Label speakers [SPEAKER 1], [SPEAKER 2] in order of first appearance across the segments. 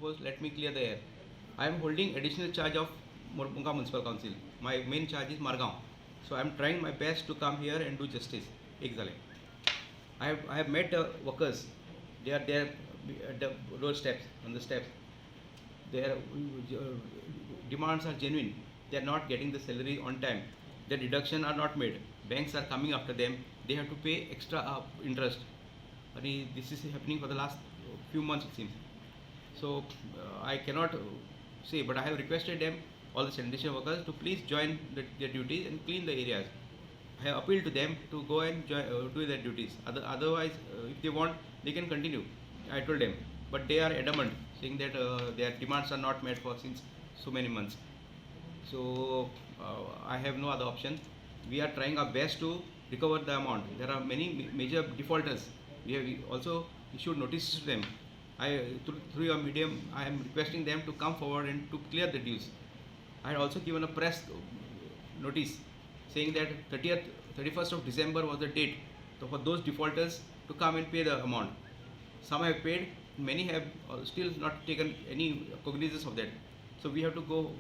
[SPEAKER 1] Suppose let me clear the air. I am holding additional charge of Mormugao Municipal Council. My main charge is Margao. So I am trying my best to come here and do justice. एक जालें. I have met the workers. They are there at the door steps, on the steps. Their demands are genuine. They are not getting the salary on time. The deduction are not made. Banks are coming after them. They have to pay extra interest. And this is happening for the last few months, it seems. So I cannot say, but I have requested them, all the sanitation workers, to please join their duties and clean the areas. I have appealed to them to go and join, do their duties. Otherwise, if they want, they can continue. I told them, but they are adamant, saying that their demands are not met for since so many months. So I have no other option. We are trying our best to recover the amount. There are many major defaulters. We have also issued notices to them. I through your medium, I am requesting them to come forward and to clear the dues. I had also given a press notice saying that 30th, 31st of December was the date, so for those defaulters to come and pay the amount. Some have paid, many have still not taken any cognizance of that. So we have to go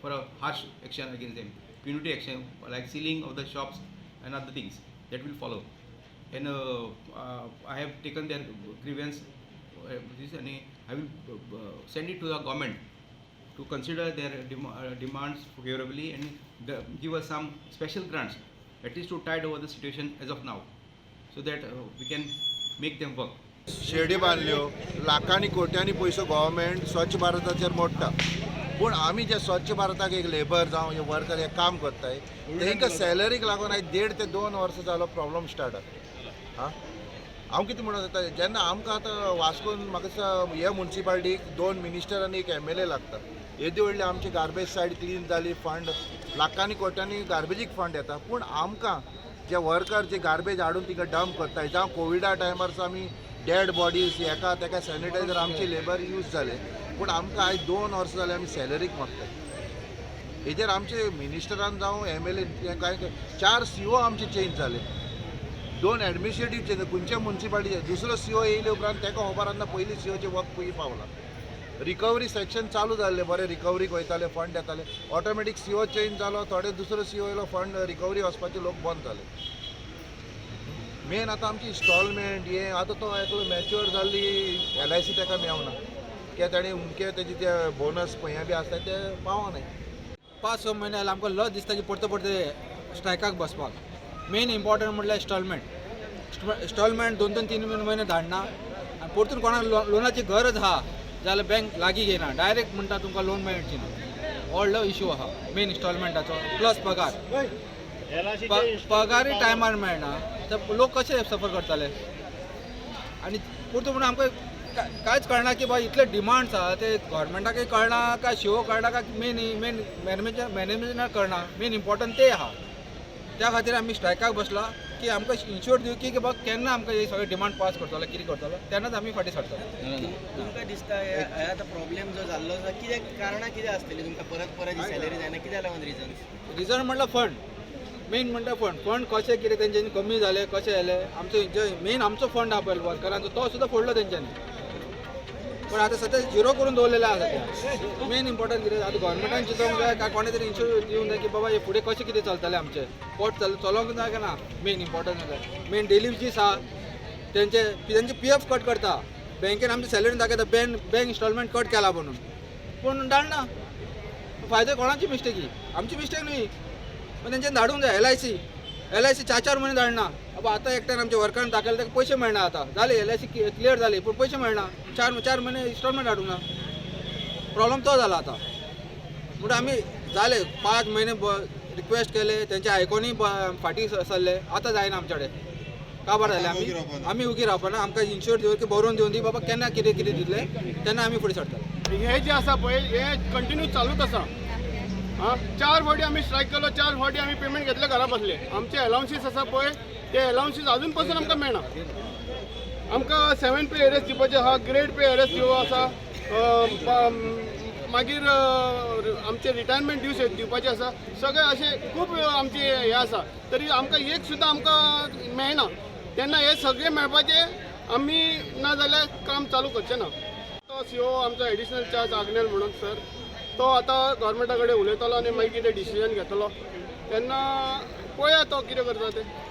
[SPEAKER 1] for a harsh action against them, punitive action like sealing of the shops and other things that will follow. And I have taken their grievance, this, and I will send it to the government to consider their demands favorably and give us some special grants, at least to tide over the situation as of now, so that we can make them work.
[SPEAKER 2] शेडी बांदल्यो, लाखांनी कोट्यांनी पयसो government स्वच्छ भारताचेर मोडटा, पूण आमी जे स्वच्छ भारताक एक लेबर जावं हे वर्कर हे काम करताय, तेंकां सॅलरीक लागून आयज 1.5 ते 2 वर्सां जालो प्रॉब्लम स्टार्ट आसा. आं, हांव कितें म्हणत जाता, जेन्ना आमकां आतां वास्कोन म्हाका दिसता हे मुन्सिपालिटीक दोन मिनिस्टर आनी एक एमएलए लागता. येदी व्हडली आमची गार्बेज सायड क्लीन जाली, फंड लाखांनी कोट्यांनी गार्बेजीक फंड येता, पूण आमकां जे वर्कर जे गार्बेज हाडून थिंगा डंप करताय, जावं कोविडा टायमार आमी डेड बॉडीज हेका तेका सॅनिटायझर आमची लेबर यूज जाले, पूण आमकां आयज 2 वर्सां जालीं आमी सॅलरीक मागताय. हेजेर आमचे मिनिस्टरान जावं एमएलए, कांय चार सीओ आमचे चेंज जाले, दोन एडमिनिस्ट्रेटीव चेंज, खंयच्या मुन्सिपालिटी दुसरो सीओ येयले उपरांत तेका खबर आसना पयलीं सीओचे वर्क खंय पावला. रिकवरी सेक्शन चालू जाल्लें बरें, रिकवरीक वयताले, फंड येताले, ऑटोमॅटीक सीओ चेंज जालो, थोडे दुसरो सीओ येयलो, फंड रिकवरी वचपाचे लोक बंद जाले. मेन आतां आमची इन्स्टॉलमेंट हें आतां तो एकलो मॅच्युअर जाल्ली एलआयसी ताका मेवना, कित्याक ताणें उमके तेजे ते बोनस पळय बी आसता ते पावनाय.
[SPEAKER 3] 5-6 म्हयने जाले, आमकां लज दिसता की परते परते स्ट्रायकाक बसपाक. मेन इम्पॉर्टंट म्हटल्यार इन्स्टॉलमेंट. इन्स्टॉलमेंट दोन दोन तीन तीन म्हयने धाडना आनी परतून कोणाक लोनाची गरज आहा जाल्यार बँक लागीं घेयना, डायरेक्ट म्हणटा तुमकां लोन मेळची ना. व्हडलो इशू आहा मेन इन्स्टॉलमेंटाचो, प्लस पगार. पगारय टायमार मेळना तर लोक कशे सफर करतले? आनी परतून म्हणून आमकां कांयच कळना की बाबा इतले डिमांड्स आहा, ते गव्हर्मेंटाकय कळना काय शिओ कळना काय मेन मेन मॅनेजमेंटाक कळना. मेन इम्पॉर्टंट ते आहा. त्या खातीर आमी स्ट्रायकाक बसला की आमकां इन्शोर दिवची की बाबा केन्ना आमकां हे सगळे डिमांड पास करतलो, कितें करतलो, तेन्नाच आमी फाटीं सरतले.
[SPEAKER 4] तुमकां दिसता हे हे आतां प्रॉब्लेम जो जाल्लो आसा, कितें कारणां कितें आसतली तुमकां परत परत ही सॅलरी जायना, कित्याक लागून रिजन्स?
[SPEAKER 3] रिजन म्हणल्यार फंड, मेन म्हणटा फंड. फंड कशें कितें तेंच्यांनी कमी जाले, कशें जालें. आमचो जे मेन आमचो फंड आहा पळय वर्करांचो, तो सुद्दां फोडलो तेंच्यांनी. पण आतां सद्या झिरो करून दवरलेले आसा सद्या. मेन इम्पॉर्टंट कितें, आतां गव्हर्मेंटान चिंतूंक जाय काय कोणें तरी इन्शुरन्स दिवंक जाय की बाबा हे फुडें कशें कितें चलतलें, आमचें पोट चलोंक जाय काय ना. मेन इम्पॉर्टंट जाल्यार मेन डेली वेजीस आहा तेंचे, तेंचे पीएफ कट करता. बँकेन आमची सॅलरी दाखयता, बँक इन्स्टॉलमेंट कट केला म्हणून, पूण धाडना. फायदो कोणाची मिस्टेक ही? आमची मिस्टेक न्ही. पण तेंच्यानी धाडूंक जाय. एलआयसी, एलआयसी 4-4 म्हयने धाडना. अबो आतां एकट्यान आमच्या वर्करान दाखयलें, ताका पयशे मेळना. आतां जाले, एलआयसी क्लियर जाली, पूण पयशे मेळना. 4-4 म्हयने इन्स्टॉलमेंट धाडूंक ना. प्रॉब्लम तो जाला आतां. म्हणून आमी जाले 5 म्हयने रिक्वेस्ट केले तेंचे, आयकोनूय फाटीं सरले. आतां जायना आमचे कडेन, काबार जाले आमी. आमी उगी रावपाना. आमकां इन्शुर दिवन की बरोवन दिवन दी बाबा केन्ना कितें कितें दितले, तेन्ना आमी फुडें सरतले.
[SPEAKER 5] हे जे आसा पळय, हे कंटिन्यू चालूच आसा. आं, चार फावटी आमी स्ट्रायक केलो, चार फावटी आमी पेमेंट घेतले, घरा बसले. आमचे अलावन्सीस आसा पळय, ते अलावन्सीस अजून पासून आमकां मेळना. आमकां सेवन पे एरियर्स दिवपाचे आहा, ग्रेड पे एरियर्स दिवप आसा, मागीर आमचे रिटायरमेंट ड्यूज दिवपाचे आसा. सगळे अशे खूब आमचे हे आसा, तरी आमकां एक सुद्दां आमकां मेळना. तेन्ना हे सगळे मेळपाचे आमी, ना जाल्यार काम चालू करचे ना. तो सीओ आमचो एडिशनल चार्ज आग्नेल म्हणून सर, तो आतां गव्हर्मेंटा कडेन उलयतलो आनी मागीर कितें डिसिजन घेतलो तेन्ना पळया तो कितें करता तें.